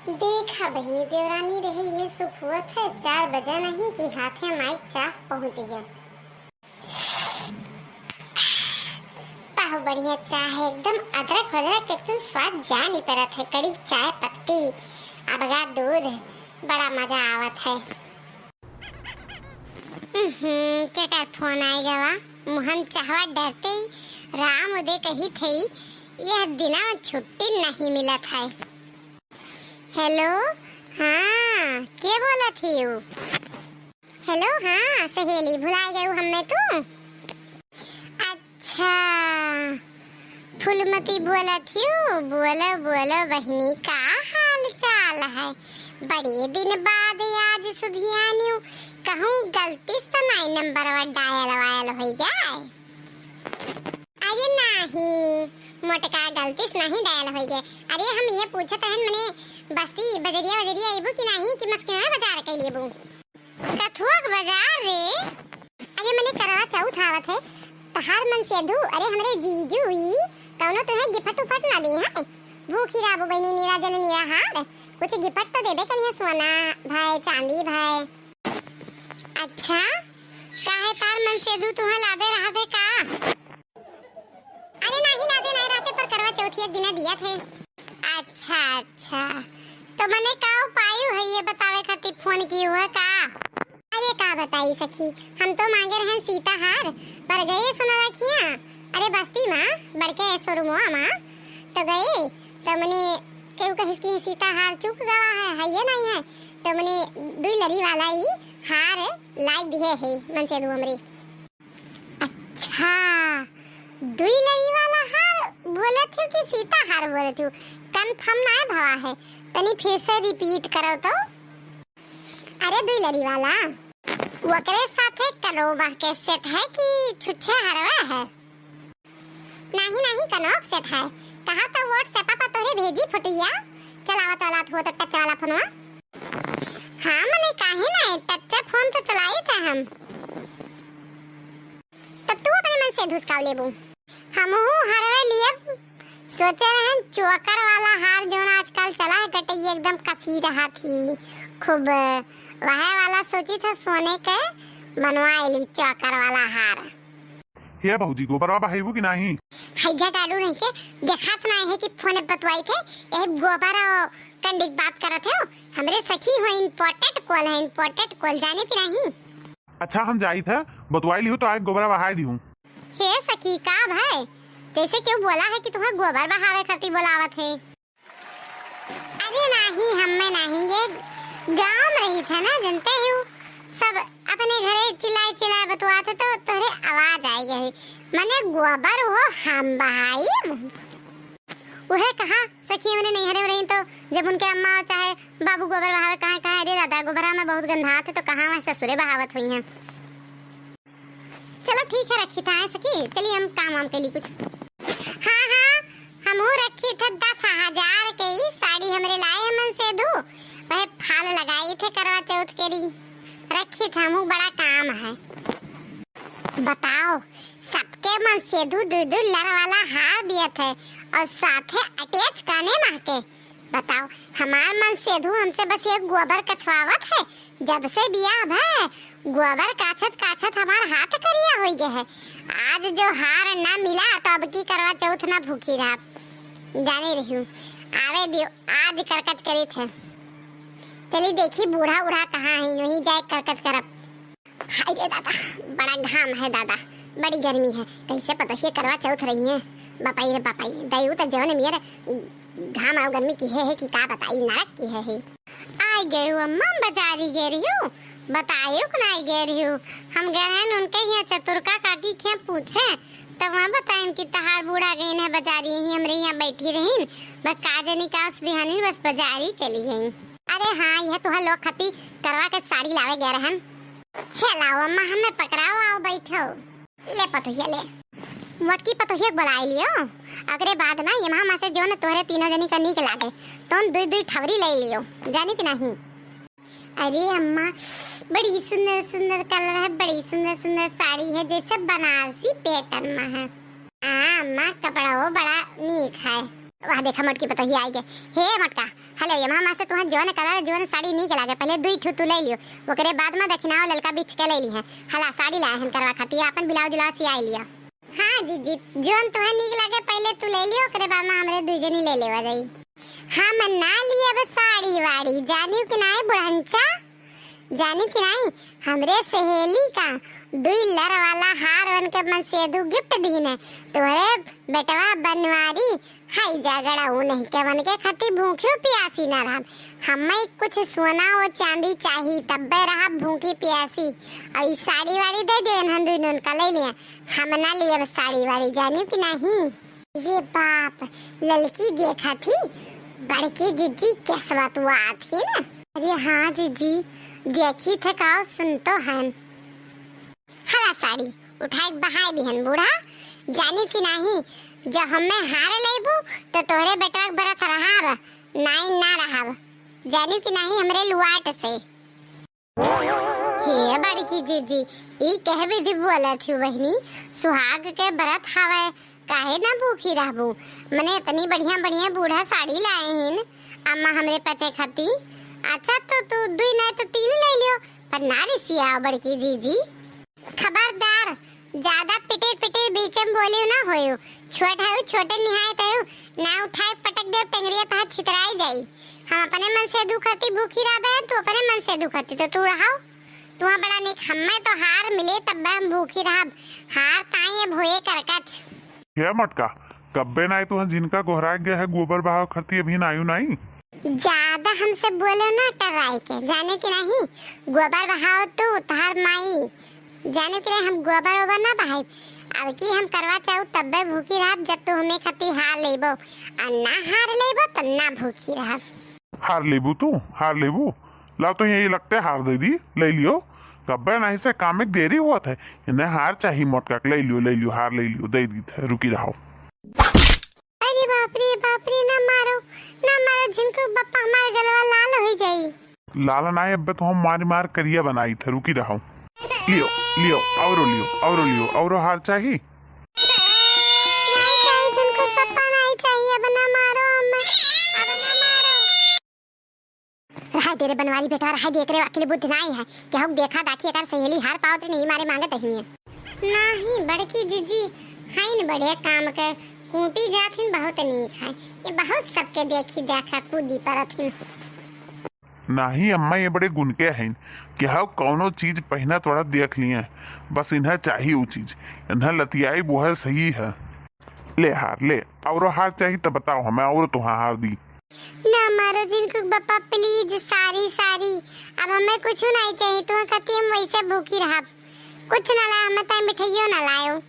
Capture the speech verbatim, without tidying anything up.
देखा बहिनी, देवरानी रहे ये सुख होत है, चार बजे नहीं कि हाथे माई चाह पहुँच गया। बहु बढ़िया चाह है, एकदम अदरक वदरक के एकदम स्वाद जानी परत है, कड़ी चाय पत्ती, अबगा दूध, बड़ा मजा आवत है। हम्म, केकर फोन आइ गवा? मुहन चाहवा डरते ही राम उदय कही थे, यह दिना छुट्टी नहीं मिलत है। हेलो, हाँ, के बोलत हियू? हेलो, हाँ, सहेली, भुलाइ गयू हम्मे तू? अच्छा, फूलमती बोलत हियू? बोलो, बोलो बहिनी, का हाल चाल है? बड़े दिन बाद आज सुधियानियू, कहूँ गलती से नाई नंबरवा डायल वायल होइ गए? अरे नाही, मोटका गलती से नहीं डायल होइ गए। अरे हम ये पूछत हन, मने बस्ती बजरिया वजरिया अइबू कि नाही कि मस्किना बाजार कइ लेबू? कथुआ के बाजार रे? अरे मने करवा चौथ आवत है, तहार मनसेधू, अरे हमरे जीजू ई कौनो तुहे गिफ्ट उफट ना दी है? भूखी रहबू बहिनी, निराजल निराहार, कुछ गिफ्ट तो देबे करिहे, सोना भए, चांदी भए। अच्छा, काहे तार मनसेधू तुहे लादे रहत है का? अरे नाही लादे नाही रहते, पर करवा चौथ एक दिना दिया थे। अच्छा, अच्छा, तो मने का उपाय है ये बतावे खातिर फोन किहू है का? अरे का बताई सखी, हम तो मांगे रहन सीता हार, पर गए सुना रखिया, अरे बस्ती मा, बड़के शोरूमवा मा, तो गए, तो मने केहू कहिस कि सीता हार चुक गवा है, है ये नहीं है, तो मने दुई लरी वाला ई हार लाइ दिहे है मनसेधू हमरे। अच्छा, दुई लरी वाला हार बोलत हो कि सीता हार बोलत हो? कन्फर्म नाय भवा है, तनी फिर से रिपीट करो तो। अरे दुई लरी वाला, ओकरे साथे कनोबा के सेट है कि छुच्छे हरवा है? नाही, नाही, कनोक सेट है। कहा तो WhatsApp पर तोहरे भेजी फोटोया। चलावत वाला हो तो टच वाला फोनवा। हाँ, मने काहे ना, टच फोन तो चलाई था हम। तब तू अपने मनसेधू से काव लेबू? हमहू हरवे लिए सोचे रहन, चोकर वाला हार जौन आजकल चला है, गटई एकदम कसी रहत ही खूब, वहे वाला सोची था सोने के बनवाइ ली चोकर वाला हार। हे भौजी, गोबरवा बहाइबू कि नाही? हैजा गाड़ू नहीं के देखात नाही है कि फोन बतवाई थे, ए गोबर और कंडी के बात करत हो। हमरे सखी हो, important call है, important call, जाने कि नाही? अच्छा, हम जाई थे, बतवाई लिहू तो आए गोबरा बहाई दिहू। हे सखी, का भाई, जैसे केहू बोला है कि तुम्हें गोबर बहावे खातिर बोलावत है। अरे नाही, हम्मे नाही, ये गाँव में रही थे ना, जनते हो, सब अपने घरे चिल्लाए चिल्लाए बतुआत है तो तोहरे आवाज आइ गई। मने गोबर हो हम बहाइब। उहे कहा सखी, हमरे नैहरे में रही तो जब उनके अम्मा चाहे बाबू गोबर बहावे, कहाँ कहाँ, अरे दादा, गोबरा में बहुत गंधात है तो कहाँ वहाँ ससुरे बहावत हुई हैं। चलो ठीक है, रखी था, आए सखी, चलिए हम काम वाम के लिए कुछ। हाँ, हाँ, हमहू रखी था दस हजार के ई साड़ी हमरे लाए हैं मनसेधू, वह फाल लगाई थे करवा चौथ के री। रखी था, हमहू बड़ा काम है। बताओ, सबके मनसेधू दुई दुई लर वाला हार दिए थे और साथे अटैच काने महके। बताओ, हमार मनसेधू हमसे बस एक गोबर कछवावत है। जब से बियाह भय, गोबर काछत काछत हमार हाथ करिया होइ गए है। आज जो हार ना मिला तो अब की करवा चौथ ना भूखी रहब। जाने रहियो, आवे दियो, आज करकच करी थे। चली देखी बूढ़ा उढ़ा कहाँ है, वहीं जाए करकच करब। हाय रे दादा, बड़ा घाम है दादा, बड़ी गर्मी है। कैसे पतोहिए करवा चौथ रही है? बापाई रे बापाई, दयू तो जौन मेर घाम और गर्मी की है, है कि का बताई, नरक की है, है। आइ गयू अम्मा, बाजारी गए रहियो, बतायो कि नाई गए रहियो? हम गए हैं उनके यहाँ चतुरका काकी के पूछे, तब वहाँ बताइन कि तहार बूढ़ा गइन है बाजारी, यहीं हमरे यहाँ बैठी रहीन, बस का जनी का सुधियानी बस बाजारी चली गइन। अरे हाँ, यह तुहार लोग खती करवा के साड़ी लावे गए रहन। हे लाओ अम्मा, हमें पकड़ाओ, आओ बैठो। ले पतोहिया ले। मोटकी पतोहिया के बोलाए लियो। अगरे बाद में यमहा में से जौन तोहरे तीनों जनी का नीक लागे, तौन दुई दुई ठवरी ले लियो। जानी कि नहीं? अरे अम्मा, बड़ी सुंदर सुंदर कलर है, बड़ी सुंदर सुंदर साड़ी है, जैसे बनारसी पैटर्न में है। हाँ अम्मा, कपड़ा वो बड़ा नीक है। वाह, देखा मोटकी पतोहिया आई गए। हे मोटका, हेलो, ये मामा से तुहां जौन कलर, जौन साड़ी नीक लागे, पहले दुई ठू तू ले लियो, ओकरे बाद में दखिनाओ ललका बिछ के ले ली है। हला साड़ी लाए हन करवा खातिर, आपन ब्लाउज उलाउज सियाई लिया। हाँ जीजी, जौन तुहां नीक लागे पहले तू ले लियो, ओकरे बाद में हमरे दुई जनी ले लेवा जाई। हम ना लियब साड़ी वाड़ी, जानियो कि नाई बुढ़ंचा, जानियो कि नाई, हमरे सहेली का दुई लर वाला हार उनके मनसेधू गिफ्ट दीन है, तोहरे बेटवा बनवारी हाई जागड़ा ऊ नहीं के वन के खातिर भूखियो पियासी ना रहब। हमें कुछ सोना और चांदी चाही, तब्बे रहब भूखी पियासी। और ई साड़ी वाड़ी दे दे, हम दुइनों का ले लिए। हम ना लिए साड़ी वाड़ी, जानियो कि नहीं? ये बाप, ललकी देखा थी, बड़की जिज्जी केसवा तो आत ही ना। अरे हाँ जिज्जी, देखी थे का सुन तो हन। हला साड़ी उठाए के बहाए दिहन बूढ़ा, जानी कि नाही, जब हमें हार लेबू तो तोहरे बेटवा के बरत रहब, नाई ना रहब, जानी कि नाही हमरे लुआट से। हे बड़की जीजी, ई कह विधि बोलत हूँ बहिनी, सुहाग के बरत हवे, काहे ना भूखी रहबू? मने इतनी बढ़िया बढ़िया बूढ़ा साड़ी लाए हिन अम्मा हमरे पचे खाती। अच्छा तो तू दुई नाई तो तीन ले लियो, पर ना रिसियाओ बड़की जीजी। खबरदार, ज्यादा पिटिर पिटिर बीचे में बोलियो ना होयो। छोट हयो, छोटे निहायत हयो, ना उठाए पटक देव, टेंगरिया तहार छितराई जाई। हम अपने मनसेधू खाती भूखी रहबे, तू अपने मनसेधू खाती तो तू रहाओ। तुहा बड़ा निक, हम्मे तो हार मिले तब हम भूखी रहब। हार ताई अब होए करकच। हे मटका, कब्बे नाई तुहा जिनका गोहराए गया है गोबर बहाव खरती अभी नायु नाई। ज्यादा हमसे बोलो ना टर्राई के, जाने कि नहीं? गोबर बहाव तू, तहार माई। जाने कि नहीं, हम गोबर ओबर ना बहाई। अब की हम करवा चाहू तब्बे भूखी रहब जब तू हमें खाती हार लेबो, और ना हार लेबो तो ना भूखी रहब। हार लेबू तू, हार लेबू? लाओ तो यही लगते हार दे दी, ले लियो। कब्बे नहीं से काम में देरी हुआ था। इन्हें हार चाहिए मोटका के, ले लियो, ले लियो, हार ले लियो, दे दी थे, रुकी रहो। अरे बाप रे, बाप रे, ना मारो, ना मारो, झिनकू बप्पा हमार गलवा लाल हो जाई। लाल ना, अब्बे तो हम मारी मार करिया बनाई थे, रुकी रहो। लियो, लियो, औरो लियो, औरो लियो, औरो हार चाहिए? नहीं चाहिए झिनकू बप्पा, नहीं चाहिए, अब ना मारो अम्मा, अब ना मारो। रहाई दे रे बनवारी बेटा, रहाई दे, एकरे अकिल बुद्धि नाई है। केहू देखा दाखी एकर सहेली हार पावत रे, नहीं मारे मांगत रहनी है। नाही बड़की जीजी, हाइन बड़े काम के, कूटी जात हिन बहुत नीक है। ये बहुत सबके देखी देखा कूदी परत हिन। नाही अम्मा, ये बड़े गुन के हइन। केहू कौनो चीज पहना थोड़ा देख लिए, बस इन्हें चाहिए वो चीज, इन्हें लतियाई वो है सही है। ले हार ले, औरो हार चाहिए तो बताओ हमें, औरो तुहा हार दी। ना मारो झिनकू बप्पा, please, sorry, sorry। अब हमें कुछ नहीं चाहिए, तुहा खाती हम वैसे भूखी रहब। कुछ ना लाए, हमें ताई मिठाइयों ना लायो।